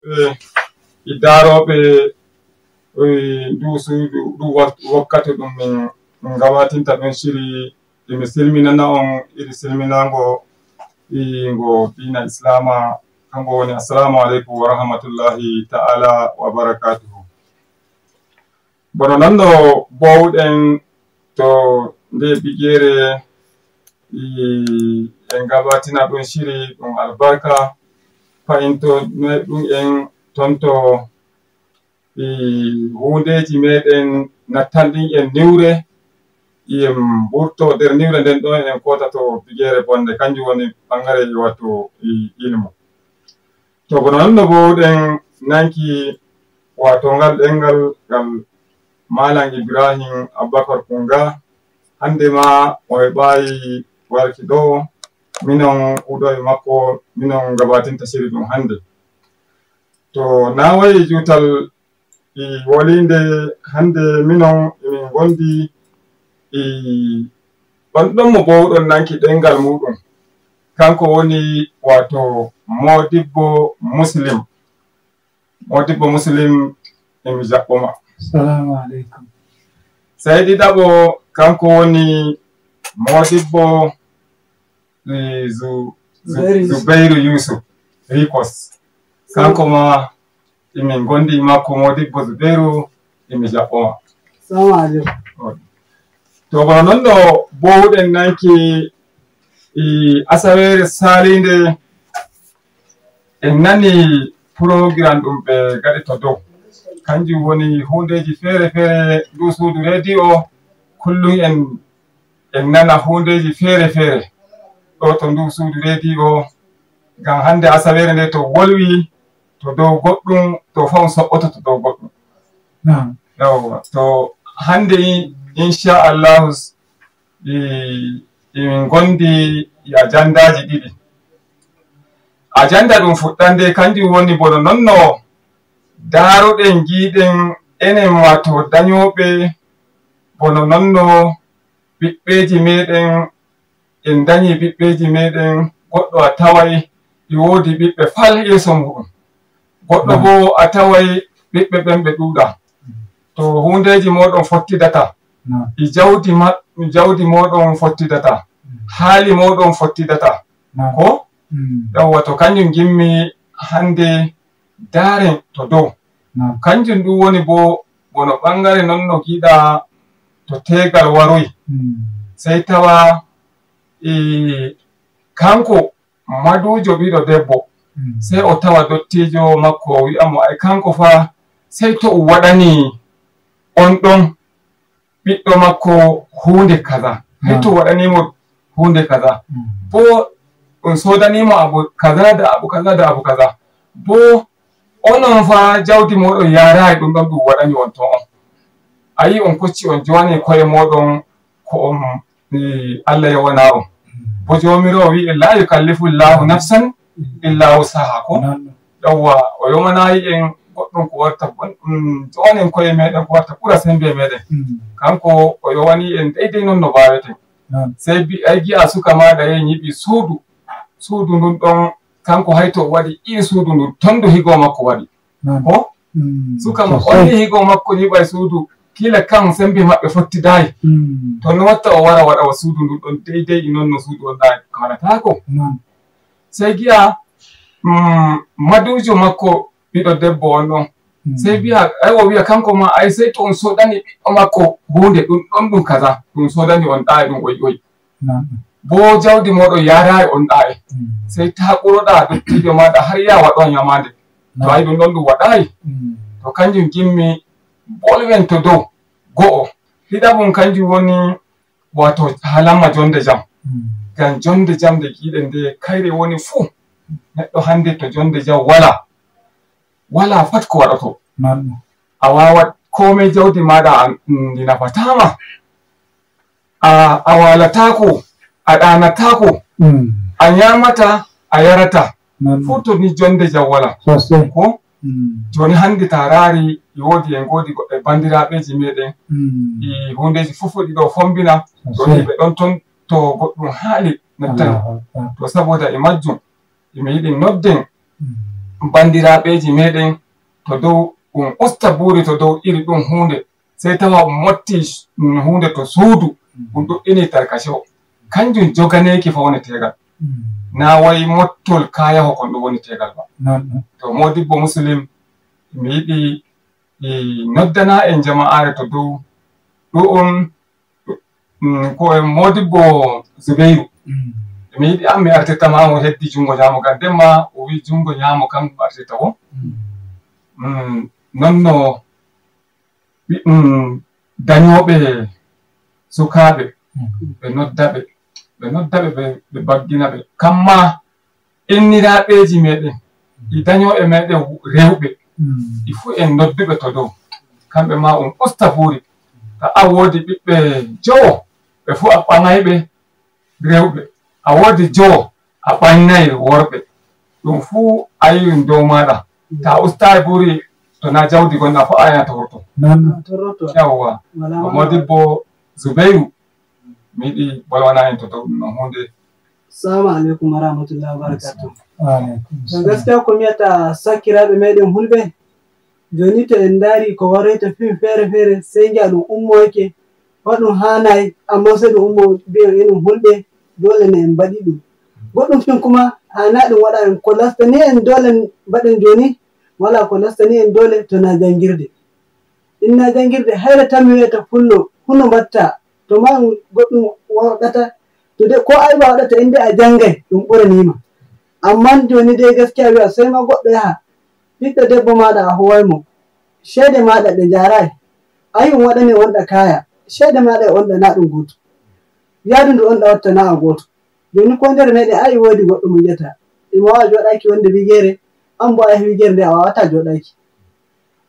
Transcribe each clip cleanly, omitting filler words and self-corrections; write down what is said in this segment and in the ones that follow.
E daroɓe ndu suudu ɗum wakkati ɗum min gabatinta ɗon shiri. Emi silminana on iri silminago ngo dina islama, kango woni assalamu aleykum wa rahmatullahi ta'ala wa barakatuhu. Bono non no bowɗen to nde bigere en gabatina ɗum shiri ɗum albarka fayinto ɗum en ton to hundeji meɗen nattanɗin en niwre, en ɓurto nder niwre nden ɗon en kota to bigere bonde, kanjum woni ɓangare wato ilmu. To bono non no bowɗen nanki wato ngal ɗengal ngal Malam Ibrahim Abubakar Kunga, hande ma o heɓayi warki ɗo, minon huɗoɓe makko minon gabatinta shiri ɗum hande. To na wayi jutal i wolinde hande minon emin gondi i on ɗon mo bowɗon nanki ɗengal muɗum, kanko woni wato Modibbo Muslim. Modibbo Muslim, emi jaɓɓoma. Assalamu aleykum. Sey ɗiɗaɓo kanko woni Modibbo Zubairu Yusuf Rikos, kanko ma emin gondi makko. Modibbo Zubairu, emi jaɓɓoma. Assalamu aleykum. To bono non no bowɗen nanki i asawere salinde en nani programme ɗum ɓe gaɗi to dow, kanjum woni hundeji feere feere ndu suudu radio. Kullum en nana hundeji feere feere ɗo to ndu suudu radio, ngam hande asawere nde to wolwi to dow goɗɗum to fa on soɓɓoto to dow goɗɗum. Yawwa, to hande inchallahu emin gondi e ajandaji ɗiɗi. Ajanda ɗum fuɗɗande kanjum woni bono nonno daroɗen giɗen enen wato dañoɓe, bono nonno ɓiɓɓeji meɗen en dañi ɓiɓɓeji meɗen. Goɗɗo a taway e woodi ɓiɓɓe fal yeeso muɗum, goɗɗo bo a taway ɓiɓɓe ɓen ɓe ɗuuɗa. To hundeji moɗon fottidata, e jawdi jawdi moɗon fottidata, haali moɗon fottidata ko yawwa. To kanjum gimmi hande daren to dow kanjum ɗum woni bo bono ɓangare non no giɗa to tegal waroyi, sey tawa e kanko madujo ɓiɗo debbo, sey o tawa dottijo makko o wi'a mo ay kanko fa sey to o waɗani on ɗon ɓiɗɗo makko hunde kaza, sey to waɗanimo hunde kaza, bo ɗum sodanimo abu kaza da abu kaza da abu kaza, bo onon fa jawdi moɗon yarayi ɗum ɗon ɗum waɗani on ton on ayi on kocci on jowani koye moɗon ko on Allah yowana on. Bo jomirawo wi la yukallifu llahu nafsan illa wusaha ko yawwa, o yowanayi en goɗɗum ko warta jowanen koye meɗen ko warta ɓura sembe meɗen. Kanko o yowani en deydey non no mbaweten. Sey ay gi'a suka maɗa yehi yiɓi suudu, suudu ndun ɗon kanko hayto o waɗi iri suudu ndu ton ndu higo makko waɗi ko suka mo onni higo makko yiɓay suudu kila kan sembe maɓɓe fottidayi to no watta o wara waɗa wa suudu ndu ɗon deydey e non no suudu on ɗa waɗatako. Sey gi'a madujo makko ɓiɗo debbo on ɗon, sey biya ay o wiya kanko ma ay sey to on soɗani ɓiɗɗo makko hunde ɗum ɗon ɗum kaza ɗum sodani on ɗaye ɗum oyi oyi, bo jawdi moɗon yarayi on ɗaye, sey taɓuroɗa dottijo maɗa har ya waɗon yamande to ayi ɗum ɗon ɗum waɗayi. To kanjum gimmi bolwen to dow go'o. Ɗiɗaɓum kanjum woni wato halamma jonde jam, ngam jonde jam nde giɗen nde kayre woni fuu neɗɗo hande. To jonde jam wala wala fat ko waɗoto a wawat komai jawdi maɗa ndi nafatama, a walatako, a ɗanatako, a nyamata, a yarata fuu to ni jonde jam wala ko. Joni hande ta rari e woodi en godi goɗɗe bandiraɓeji meɗen e hundeji fufu ɗiɗo fombina joni ɓe ɗon ton to goɗɗum haali nattan. To saboda e majjum emi yiɗi nodden Bandiraɓeji meɗen to dow ɗum usta buuri to dow iri ɗum hunde, sey tawa ɗum motti hunde to suudu, ɗum ɗuɗɗini tarkace o. Kanjum joganeki fa woni tegal, na wayi mottol kayaho kon ɗum woni tegal ba. To modibbo Muslim, mi yiɗi noddana en jama'are to dow ɗo on ko modibbo Zubairu. Mi yiɗi an mi artirta ma mo heddi jungo ñaamo, ngam nden ma o wi jungo ñaamo kanko artirta o. Nonno dañooɓe sukaaɓe ɓe nodda ɓe, ɓe nodda ɓe, ɓe baggina ɓe, kamma inniraaɓeeji meeɗen ɗi dañooɓe meeɗen rewɓe ɗi fuu en nodduɓe to dow kamɓe ma on usta buuri. Ta a woodi ɓiɓɓe jowo ɓe fuu a ɓaŋayɓe rewɓe, a woodi jowo a ɓannayi worɓe, ɗum fuu a yi dow maɗa. Ta ustayi buuri to na jawdi gonɗa fo aya torto. Yawwa, to modibbo Zubairu, mi yiɗi bolwana en to dow ɗum ɗon hunde. Assalamu alaikum warahmatullahi wabarakatuh. To gaskiya ko miyata sakiraɓe meɗen hulɓe joni, to en dari ko waroyta fim feere feere, sey ngi'a ɗum ummoyke fa ɗum hanayi, amma sey ɗum ummo mbi'en enen hulɓe dole ne en mbaɗi ɗum goɗɗum fim, kuma hana ɗum waɗa en ko lastani en dole mbaɗen joni, wala ko lastani en dole to na jangirde inna jangirde hayre tan. Mi wiyata fullo huno mbatta to ma goɗɗum waɗata to de ko ayba waɗata inde a jangay ɗum ɓuranima. Amma joni dai gaskiya wiya sai ma goɗɗo yaha ɓiɗɗo debbo maɗa a howaymo ceede maɗa ɗe jaray ayi on waɗani onɗa kaya ceede maɗa e onɗa na ɗum goto yaadu ndu onɗa watta na a goto. Joni ko nder meɗen ayi woodi goɗɗo mo yiyata imo wawa joɗaki wonde wigere an bo a yahi wigere nde a wawata joɗaki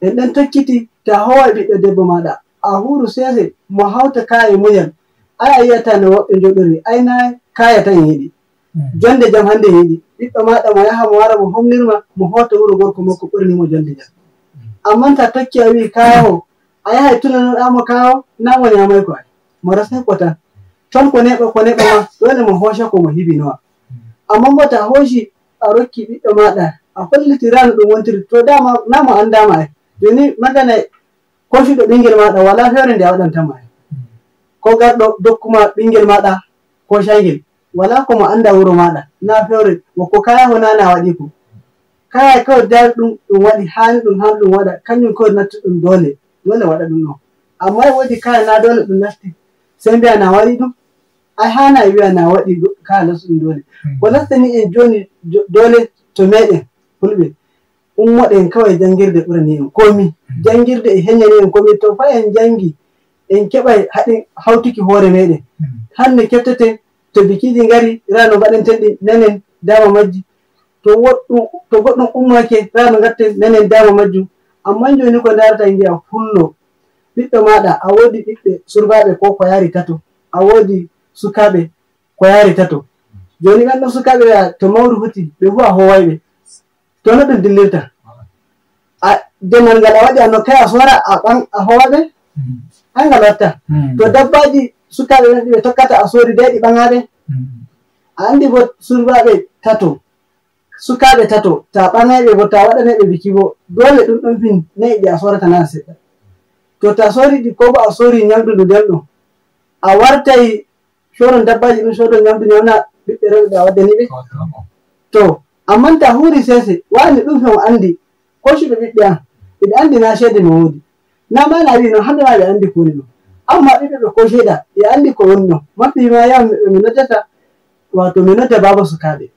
en ɗen tokkiti. Ta howay ɓiɗɗo debbo maɗa a huru sese mo hawta kaya e muñal ay a yiyata no woɓɓe joɗori ay na kaya tan yiɗi jonde jam hande yiɗi ɓiɗɗo maɗa mo yaha mo wara mo homnirma mo hota wuro gorko makko ɓurnimo jonde jam. Amma ta tokki a wi kayaho a yahay tunanoɗamo kayaho na mo ñamay ko ay mo rasay ko tan ton ko neɓa ko neɓa ma dole mo hosha ko mo hibinowa. Amma bo ta hoshi a rokki ɓiɗɗo maɗa a hollitirano ɗum wontiri to dama na mo andama ay joni magana kofiɗo ɓingel maɗa wala fewre nde a waɗantama ay ko garɗo dokkuma ɓingel maɗa ko shangel wala ko mo anda wuro maɗa na fewre wokko kaya ho nana waɗi ko kaya kawai dar ɗum ɗum waɗi hani ɗum hani ɗum waɗa kañum kawai natti ɗum dole dole waɗa ɗum ɗon. Amma woodi kaya na dole ɗum nasti sai mbiya na waɗi ɗum ai hana wiya na waɗi kaya nastu ɗum dole ko lastani en joni dole. To meɗen fulɓe ummoɗen kawai jangirde ɓurani en komi jangirde e heñani en komi. To fa en jangi en keɓay haɗin hawtuki hoore meɗen hande keftete to bikiji ngari rano mbaɗenten ɗi nanen dama majji to woɗɗum to goɗɗum ummake rano gatten nanen dama majjum. Amma joni ko darata giya fullo ɓiɗɗo maɗa a woodi ɓiɓɓe surbaɓe ko ko yaari tato, a woodi sukaɓe ko yaari tato, joni ɓen ɗon sukaɓe wiya to mawru huti ɓe fu a howayɓe to no ɗum dillirta a demal ngal a waɗi a nokkay a sora a ɓan a howaɓe hangal watta to dabbaji sukaɓe ɓen ɗi ɓe tokkata a sori dai ɗi ɓagaɓe a andi bo surbaɓe tato sukaɓe tato ta ɓagayɓe bo ta waɗanayɓe biki bo dole ɗum ɗon fin nayi ɗi a sorata na seɗɗa to ta sori ɗi ko bo a sori ñamdu ndu nden ɗum a wartay soron dabbaji ɗum sodon ñamdu ñamna ɓiɓɓe rewɓe ɓe a waddani ɓe. To amma ta huri sese wani ɗum fen o andi kocuɓe ɓiɓɓe am ɓeɓe andi na ceede no woodi na ma na wi noon hande ma ɓe andi ko woni ɗum amma ɓiɓɓe ɓe koceɗa ɓe andi ko woni ɗon mafi ma yaha mi noddata wato mi nodda baba sukaɓe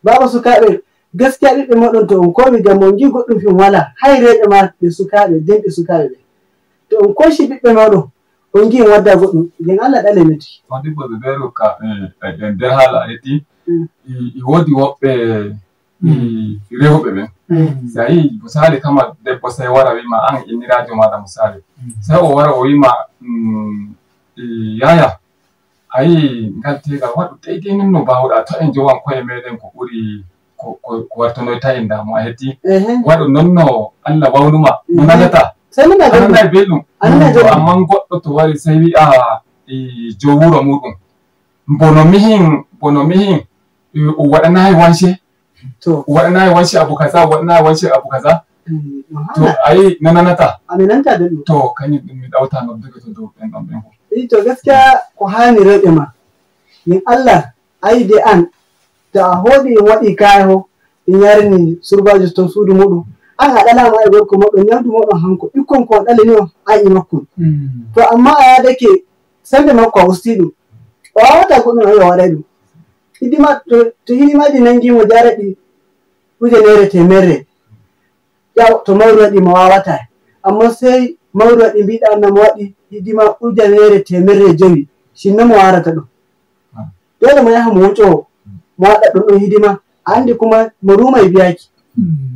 baba sukaɓe gaskiya ɓiɓɓe moɗon to on komi gam on gi goɗɗum fim wala hay rewɓe ma ɓe sukaɓe denɓe sukaɓe ɓe to on koci ɓiɓɓe moɗon on gi on wadda goɗɗum gen Allah ɗale meti. Modibbo Zubairu ka e nder haala hetti i woodi woɓɓe rewɓe ɓen si a yi misali kama debbo sai wara wima an innirajo maɗa misali sai o wara o wima yaya a yi ngal tegal waɗu daidai non no bawɗa to en jowan koye meɗen ko ɓuri ko wartonoyta en damu a hetti waɗu non no Allah wawnuma no nanata ananay belɗum. Amma goɗɗo to wari sai wi'a jow wuro muɗum bono mihin bono mihin o waɗanayi wanse To Waɗanayi wance abu kaza, waɗanayi wance abu kaza. To ayi nananata. A mi nanta da ɗum. To kañum ɗum mi ɗawta noddugo to dow ɓen ɗon ɓen ko. To gaskiya ko hani rewɓe ma min Allah ayi de an to a hoɗi en waɗi kaya ho en yarini surbajo to suudu muɗum, an a ɗalama e gorko moɗon, nyamdu moɗon hanko, ɓikkon ko ɗalani on an e makkon. To amma a yadake sembe makko a usti ɗum, o wawata goɗɗum, ayi o waɗay ɗum hidima. To hidimaji nangimo jara ɗi 100, to mawru waɗi mo wawata, amma sey mawru waɗi mbiɗa namo waɗi hidima 105, sinno mo warata ɗum, dole mo yaha mo wucowo mo waɗa ɗum ɗon hidima. A andi kuma mo rumay biyaki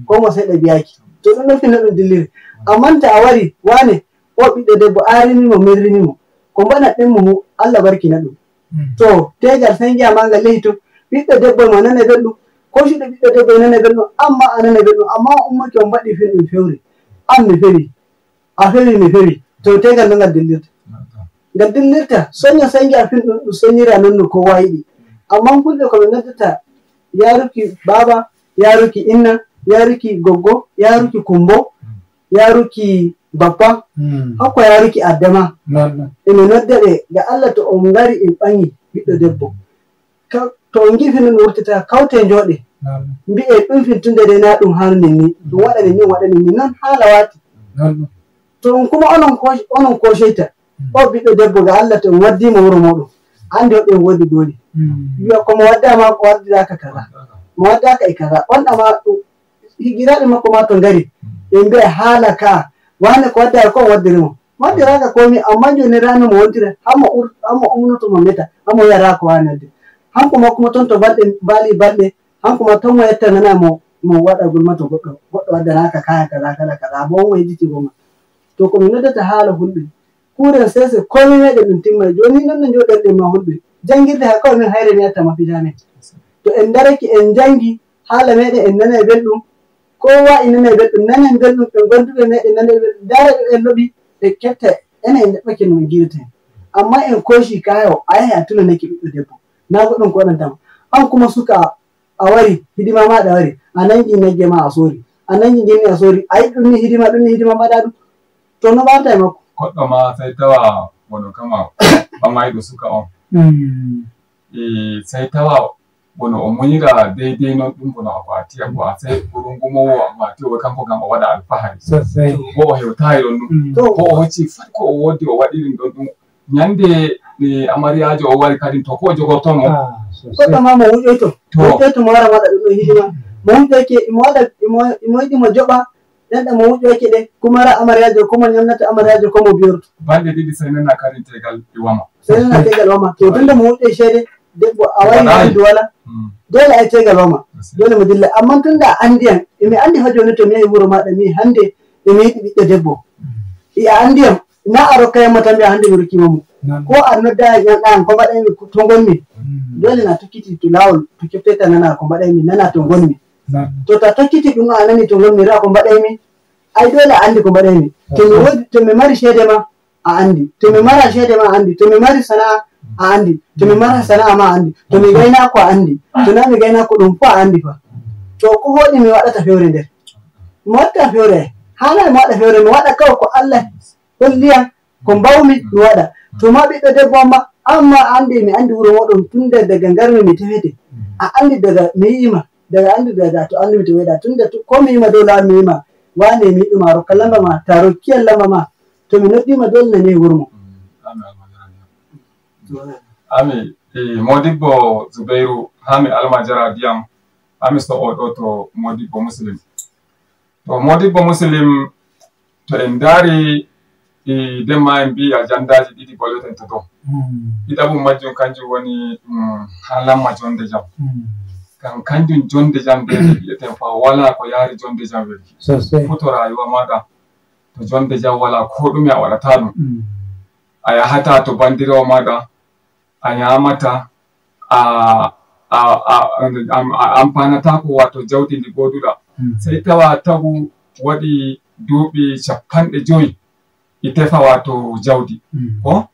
ko mo seɗa biyaki, to ɗum ɗon finna ɗum dilliri. Amma to a wari wane o ɓiɗɗo debbo arinimo mirrinimo ko mbaɗat ɗen mo, Allah barkina ɗum. To tegal sai giya ma ngal lehi, to ɓiɗɗo debbo mo nana belɗum, ko cuɗo ɓiɗɗo debbo nana belɗum, amma a nana belɗum, amma o ummake on mbaɗi fin ɗum fewre, an mi fewi, a fewi, mi fewi. To tegal no ngal dillirta, ngal dillirta soña, sai giya fin ɗum ɗum soñira non no kowa yiɗi. Amma fulɓe koɓe noddata yaruki baba, yaruki inna, yaruki goggo, yaruki kumbo, yaruki bappa, hakko yaruki addama, emi nodda ɓe ga Allah, to on ngari en ɓangi ɓiɗɗo debbo, to on gifi non wurtata kawte jooɗe mbi'e ɗum fintunde de na ɗum hanu nin ni, ɗum waɗani ni, waɗani ni non haala waati. To on kuma onon koshoyta o ɓiɗɗo debbo ga Allah, to on waddimo wuro moɗon, andi hoɓe wodi dole wiya komo waddama o waddidaka kaza, mo waddaka e kaza on ɗama higiraɓe makko ma to ngari ɓe mbiya haala ka wane ko waddaka ko waddirimo waddiraka komi. Amma joni rano mo wontira hamo umnoto mo meta hamo yara ko wane wadde hanko ma kuma toon to balɗe baali balɗe hanko ma toon mo yetta nana mo mo waɗa gulma to goɗɗo goɗɗo waddanaka kaya kaza kala kaza bo on mo yejjiti goma. To komi noddata haala hulɓe kuuren sese komi meɗen ɗum timmay joni non no joɗorɗen ma hulɓe jangirde ha kawai min hayre mi yatta mafita men. To en darake en jangi haala meɗen en nana e belɗum, kowa e nana e belɗum, nanen belɗum ɓe gonduɓe meɗen nana e belɗum, daraɓe ɓen loɓi ɓe ketta enen en ɗaɓɓake no en girta hen. Amma en koshi kayo a yahi a tunanake ɓiɗɗo debbo na goɗɗum ko waɗantama an kuma suka a wari hidima maɗa wari a nangi nagge ma a sori, a nangi genni a sori, a yi ɗum ni hidima, ɗum ni hidima mbaɗa ɗum to no ɓarta e makko. Goɗɗo ma sai tawa bono kama ɓamayɗo suka on e sai tawa bono o munyira daidai non ɗum bono akwati ko a sai rungumowo akwati o kanko gam o waɗa alfahari bo o hewtayi ɗon ɗum ko o hocci fat ko o wodi o waɗiri ɗon ɗum nyande ni amaryajo o wari kadin to ko o jogortomo. Goɗɗo ma mo wuƴoyto wuƴoyto mo wara waɗa ɗum ɗon hidima mo wuƴoyke imo waɗa imo yiɗi mo joɓa ɗenɗa mo wuƴoyke ɗe kuma ra amaryajo ko mo ñamnata amaryajo ko mo biyorto. Balɗe 2 sai nana kadin tegal iwama. Sai nana tegal wama. To tunda mo wuƴoy ceede debbo a wari andu wala dole ay tegal wama, dole mo dilla. Amma tunda a andi yam emi andi ha joni to mi yahi wuro maɗa mi hande emi yiɗi ɓiɗɗo debbo i a andi yam na a rokkayammo tan mbiya hande mi rokkima mo ko a nodda ñamɗa ko mbaɗaymi to gonmi dole na tokkiti to lawol to kefteta nana ko mbaɗaymi nana to gonmi to ta tokkiti ɗum a nani to gonmi ra ko mbaɗaymi ay dole a andi ko mbaɗaymi to mi wodi to mi mari ceede ma a andi, to mi mara ceede ma a andi, to mi mari sana'a a andi, to mi mara sana'a ma a andi, to mi gaynako a andi, to na mi gaynako ɗum fo a andi fa. To ko hoɗi mi waɗata fewre nder mi watta fewre hana mi waɗa fewre, mi waɗa kaw ko Allah holliyam ko mbawmi mi waɗa. To ma ɓiɗɗo debbo amma amma andi mi andi wuro moɗon tunda daga ngarmi mi tefete a andi daga mi yi'ima daga andi daga to andi mi to weɗa tunda ko mi yima dow lawol mi yima wane mi yiɗuma rokka lamba ma ta rokkiyam lamba ma to mi noddima dole nani e wuro mo. Ami modibbo Zubairu hami almajara diyam hami so oɗo to modibbo Muslim, to modibbo Muslim to en daari e nden ma en mbi ajandaji 2 boleten to dow ɗiɗaɓum majjum kanjum woni ɗum halamma jonde jam ngam kanjum jonde jam nde wiyeten fa wala ko yaari jonde jam welki fu to rayuwa maɗa to jonde jam wala ko ɗume a waɗata ɗum a yahata to bandirawo maɗa a ñamata a ampanatako wato jawdi ndi goduɗa sai tawa tagu waɗi duuɓi 50 i tefa wato jawdi ko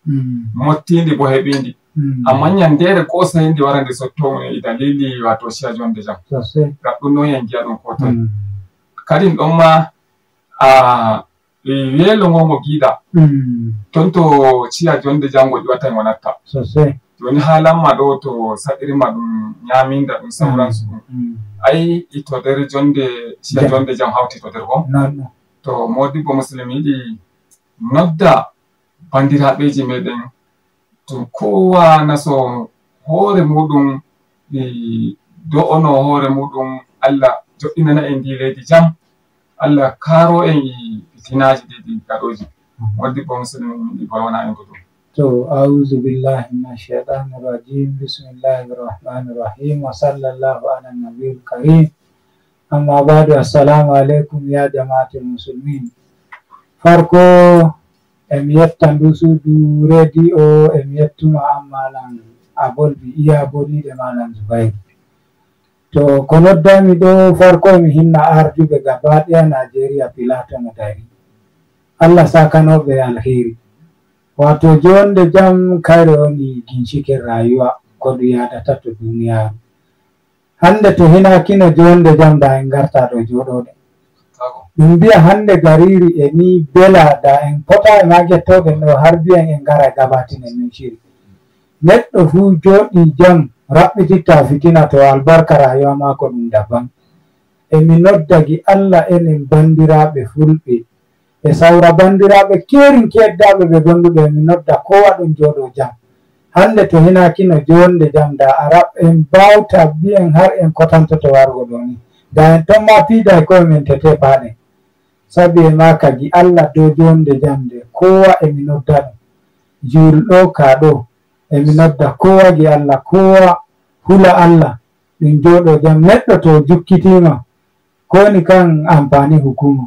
mottindi bo heɓindi. Amma nyandere ko sai ndi wara ndi sotto e dalili wato ciya jonde jam. Gaɗɗum ɗon en giya ɗum ko toye. Kadin ɗon ma a weelo ngo ngo giiɗa ton to ciya jonde jam ngo ƴiwata ngo natta. Joni haalanma ɗo to saɗirma ɗum nyaminda ɗum sauransu ɗum ai ito nder jonde ciya jonde jam hawti to nder ko. To modibbo muslimi yiɗi nodda bandiraɓeji meɗen to kowa naso hoore muɗum do'ono hoore muɗum Allah jo'inana en ndi leydi jam, Allah kaaro en e fitinaji ɗi ɗi gaɗoji. Modibbo muslimi yiɗi bolwana en ɗuɗum. To auzu billahi minash shaitani rajim, bismillahi rahmani rahim, wa sallallahu ala nabiyil karim, amma badu. Assalamu alaikum ya jama'atul musulmin. Farko emi yetta ndu suudu rediyo, emi yettuma an malam Abolbi iya boliɗe malam Zubairu. To ko noddami ɗo, farko mi hinna arduɓe gaba ɗaya Nigeria Pilato mo dari, Allah sakanoɓe alheri. Wato jonde jam kayre woni ginshikin rayuwa ko ɗum yadata to duniyaru hande. To hinakino jonde jam da en garta ɗo joɗoɗe ɗum mbiya hande gariri e ni bela da en pota e ma gettoɗen ɗo har mbiyan en gara gabatinen min shiri. Neɗɗo fuu joɗi jam raɓɓititta fitina, to albarka rayuwa mako ɗum daban. Emi noddagi Allah enen bandiraɓe fulɓe e sawra bandiraɓe kerin keddaɓe ɓe gonduɗo, emi nodda kowa ɗum joɗo jam. Hande to hinakino jonde jam da arab en bawta mbiyen har en kotantoto wargo ɗo ni da en ton ma piida e koye men tete paɗen. Sabi e ma kadi Allah dow jonde jam nde kowa emi nodda ɗum julɗo ka ɗo, emi nodda kowa gi Allah, kowa hula Allah, ɗum joɗo jam. Neɗɗo to jukkitima koni kan amfani hukuma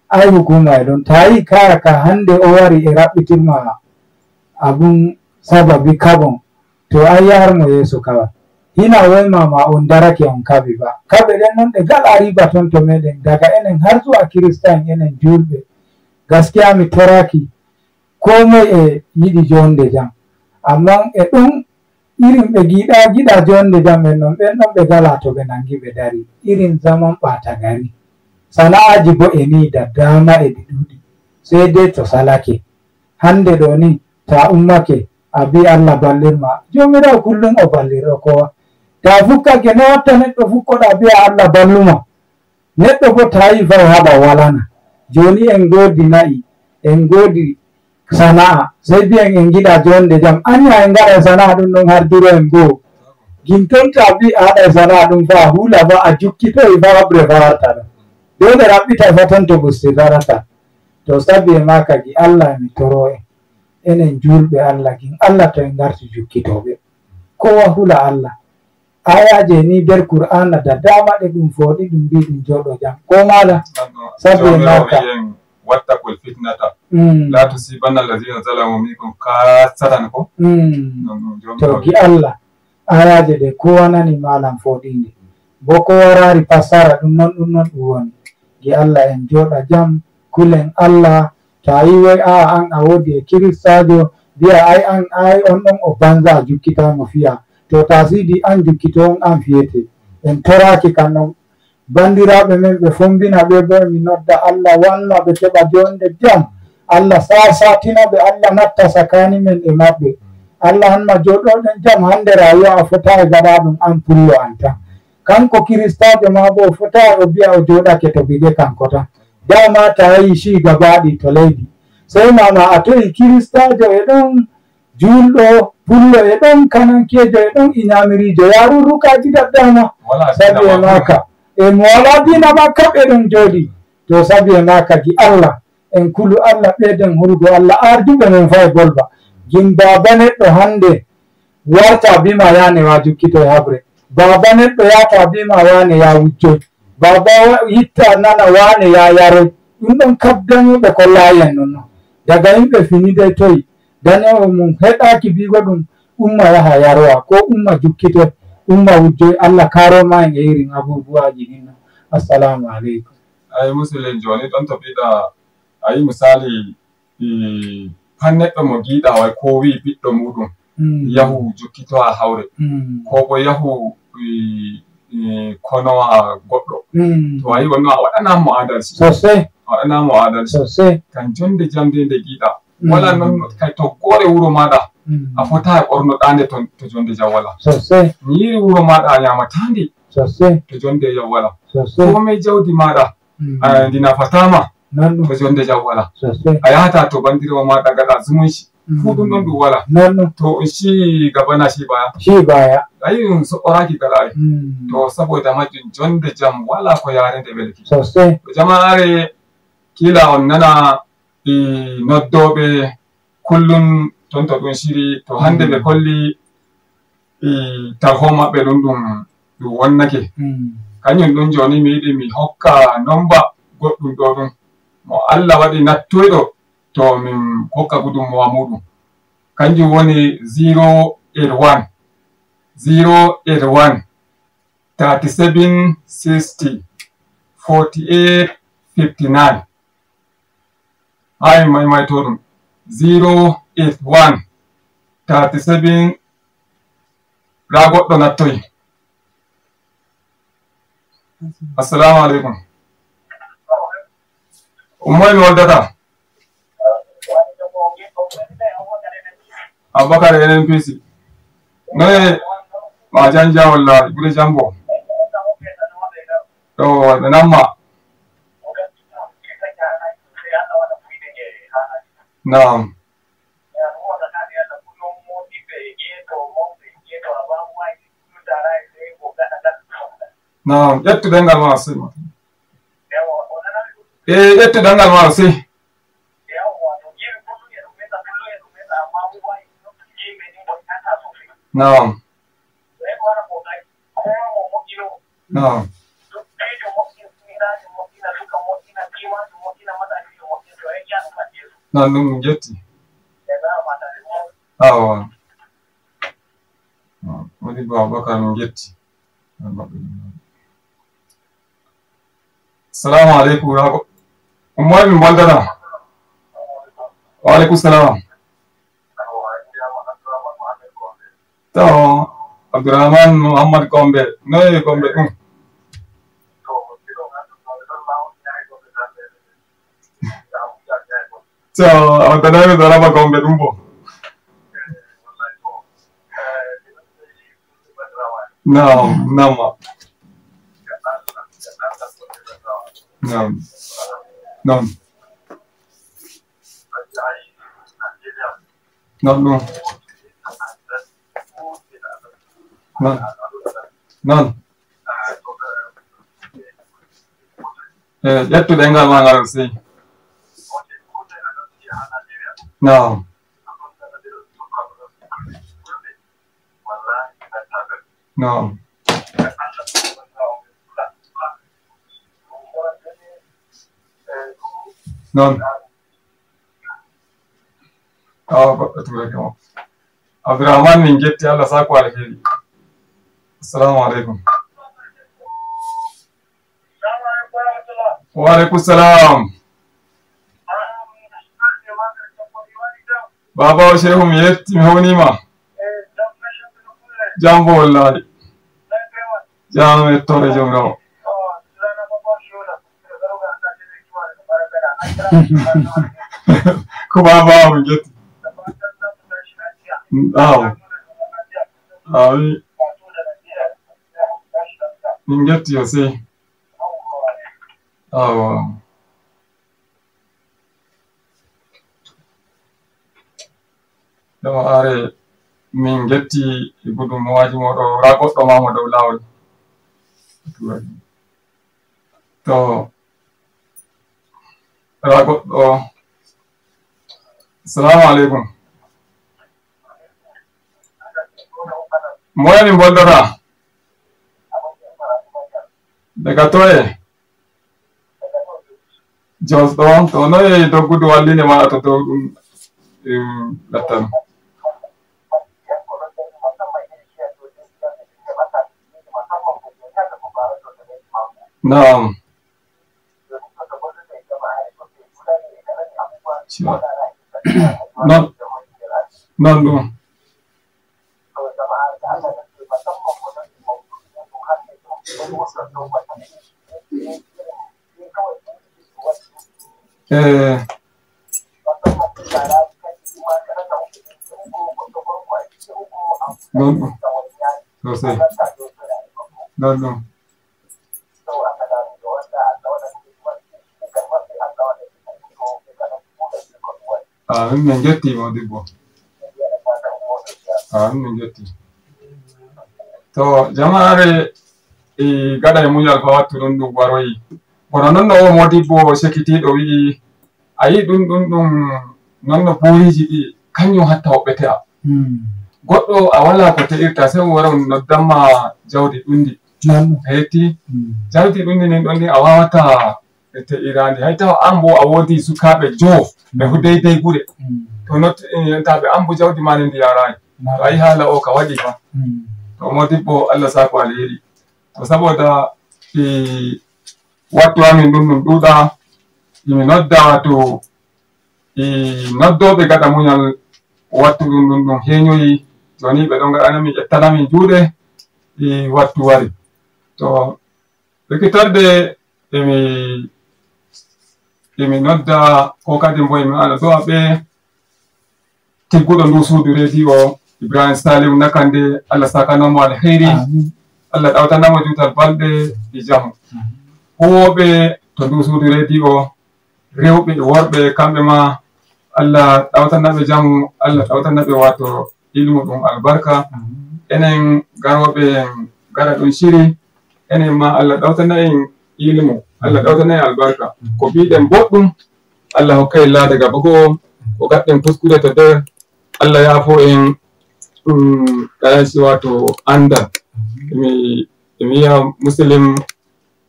ai hukuma e ɗon ta yi kaya ka hande o wari e raɓɓitirma abun sababi kabon to ai yarmo yeeso kawai hina waymama on darake on kaɓi ba kaɓe ɗen noon ɗe gala riba toon to meɗen daga enen har zuwa kirista en enen julɓe. Gaskiya mi toraki ko moye e yiɗi jonde jam, amma e ɗum irin ɓe giɗa giɗa jonde jam en noon ɓen ɗon ɓe gala to ɓe nangi ɓe dari irin zaman ɓata gari. Sana'aji bo e ni da dama e ɗi ɗuɗi, sai dai to salake hande ɗo ni ta ummake a bi Allah ballirma jomirawo kullum o ballirɗo kowa. Ta fukkake no watta neɗɗo fukkoɗa biya Allah balluma neɗɗo bo ta yi fay haɓa walana. Joni en godi na'i, en godi sana'a, sai biyan en giɗa jonde jam anya en gaɗa sana'a ɗum ɗon har duro en bo ginton. Ta bi a haɗa sana'a ɗum fa hula ba a jukkitoyi fa haɓre fa warta ɗum dole raɓɓita fa ton to busti farata. To sabi e ma kadi Allah mi toro en enen julɓe Allah gin Allah to en garti jukkitoɓe kowa hula Allah. Ayaje ni nder Qur'ana da dama ɗe ɗum foɗi ɗum mbi ɗum joɗo jam ko mala sabi e maka Wattaqul fitnata la tusibanna allazina zalamu minkum khassatan ko. To gi Allah ayaje ɗe kowa nani malam foɗinde bo kowa rari passara ɗum non ɗum non ɗum woni gi Allah en joɗa jam kulen Allah. To a yi wai a an a wodi e kiristajo mbiya ai an ai on ɗon o banza a jukkitamo fiya to ta sidi an jukkito on an fiyete. En toraki kan noon bandiraɓe men ɓe fombina ɓe bo mi nodda Allah wanna ɓe keɓa jonde jam, Allah sasatina ɓe, Allah natta sakani men e maɓɓe, Allah hanma joɗoɗen jam. Hande rayuwa a fota e gaɗa ɗum an pullo an tan kanko kiristajo ma bo o fota o biya o joɗake to bige kanko tan dama ta yi shi gabaɗi to leydi sai mama a toyi kiristajo e ɗon julɗo pullo e ɗon kanankejo e ɗon iñamirijo yarurrukaji daddama sabi e maka e mo wala dina ma kam e ɗon jooɗi. To sabi e maka gi Allah en kulu Allah ɓeyden hulgo Allah arduɓe men fa e bolba gin baba neɗɗo hande warta bima yane wa jukkito e habre baba neɗɗo yata bima wane ya wujjoy baba yitta nana wane ya yaroy ɗum ɗon kabdañoɓe ko laayen non non daga yimɓe finide toyi dañowo mum heɗaki bigo ɗum umma yaha yarowa ko umma jukkito umma wujjoy. Allah karoma en e irin abubuwaji ɗinno. Assalamu aleykum. Ay musulin joni ɗon to ɓiɗa ayi misali pat neɗɗo mo giɗa way ko wi ɓiɗɗo muɗum. Yahu jokkitowa hawre, ko bo yahu konowa goɗɗo. To a yi wannan, a waɗanamo adalci. Sosai. A waɗanamo adalci. Sosai. Kan jonde jamde nde giɗa wala non kay toggore wuro maɗa, a fota e ɓornoɗande to jonde jam wala. Sosai. Nyiri wuro maɗa a ñamatandi Sosai. to jonde jam wala. Sosai. Komai jawdi maɗa ndi nafatama Non ɗum. to jonde jam wala. Sosai. A yahata to bandirawo maɗa gaɗa zumunci fu, ɗum ɗon ɗum wala. Non ɗum. To shi gabana shi baya. Shi baya. Ayi ɗum so'oraki gaɗa ai. To saboda majum jonde jam wala ko yarende welki. Sosai. To jama'are, kila on nana noddoɓe kullum ton to ɗum shiri, to hande ɓe kolli tarho maɓɓe ɗum ɗum wonnake. Kañum ɗum joni mi yiɗi mi hokka nomba goɗɗum ɗo, ɗum mo Allah waɗi nattoyɗo, to min hokka gudummowa muɗum. Kanjum woni 081 081 37 60 48 59. Hay maimaito ɗum: 081 37. Ra goɗɗo nattoyi. Assalamu aleykum. Ummoy mi woldata Aboubacar NNPC noye ma janja walla ɓuri jambo ɗo ɓe namma. Naam. Naam, ƴettu ɗengal ma sey. E ƴettu ɗengal ma sey. Naam. Naam. Nan ɗum min jetti. Awa. Modibo Aboubacar, min jetti. Assalamu aleykum. Ummoy min boldata. Wa aleykum salam. To Abdourahmane Mouhammad Gombe, noye Gombe ɗum? To a waddanayi mi raba Gombe ɗum bo. Naam, namma. Naam. Non. Non ɗum. Non. Non. E ƴettu ɗengal ma ngal sey. Naam. Naam. Non. Awa, goɗɗo turake mo. Abdourahmane, min jetti, Allah sako alheri. Assalamu aleykum. Wa aleykum salam. Baba o Shehu, mi yetti, mi hownima. Jambo wallahi. Jam yettore jomirawo. Ko baba min jetti. Awa. Amin. Min jetti yo sey. Awa. Jama'are, min getti e gudummawaji moɗo ra goɗɗo mamo dow lawol. To ra goɗɗo. Assalamu aleykum. Moya min boldata daga toye? Jos ɗo. To noye doggudu walline maɗa to dow ɗum lattan? Naam. Non. Non ɗum. Non ɗum sosai, non ɗum. Amin, min jetti modibbo, amin, min jetti. To jama'are e gaɗa e muñal fa wattu ɗum ɗum waroyi. Bono non no o modibbo sekitiɗo wi'i a yi ɗum ɗum ɗum non no buriji ɗi kañum hatta woɓɓe te'a. Goɗɗo a wala ko te'irta sey o wara o noddanma jawdi ɗundi a yetti jawdi ɗundi nin ɗon ni a wawata te'irandi hay tawa an bo a woodi sukaɓe joo ɓe fu deydey gure to not taɓe an bo jawdi mani ndi yarayi to ayi haala o ka waɗi fa. To modibbo Allah sako alheri. To saboda i wattu amin ɗum ɗum ɗuuɗa imi nodda wato i noddoɓe gaɗa muñal wattu ɗum ɗum ɗum heñoyi joni ɓe ɗon gaɗanamin ƴettanamin juuɗe i wattu wari. To rikitarde emi nodda ko kadi bo emi waɗa do'a ɓe tigguɗo ndu suudu radio Ibrahim Saliu Nakande, Allah sakanomo alheri, Allah ɗawtanamo juutal balɗe e jamu. Huwoɓe to ndu suudu radio rewɓe e worɓe kamɓe ma Allah ɗawtanaɓe jamu, Allah ɗawtanaɓe wato ilmu ɗum albarka. Enen garoɓe gara ɗum shiri enen ma Allah ɗawtana en ilmu, Allah ɗawtana en albarka. Ko mbiɗen boɗɗum Allah hokkay laada gaba go'o, ko gaɗɗen kuskure to nder Allah yaafo en ɗum ɗayansi wato andal. Mi wiya Muslim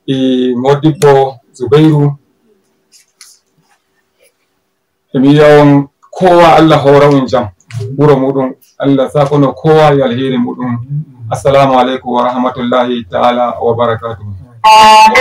e modibbo Zubairu, emi wiya on kowa Allah hora on jam wuro muɗum, Allah sakono kowa e alheri muɗum. Assalamu aleykum wa rahmatullahi taala wa barakatuhu.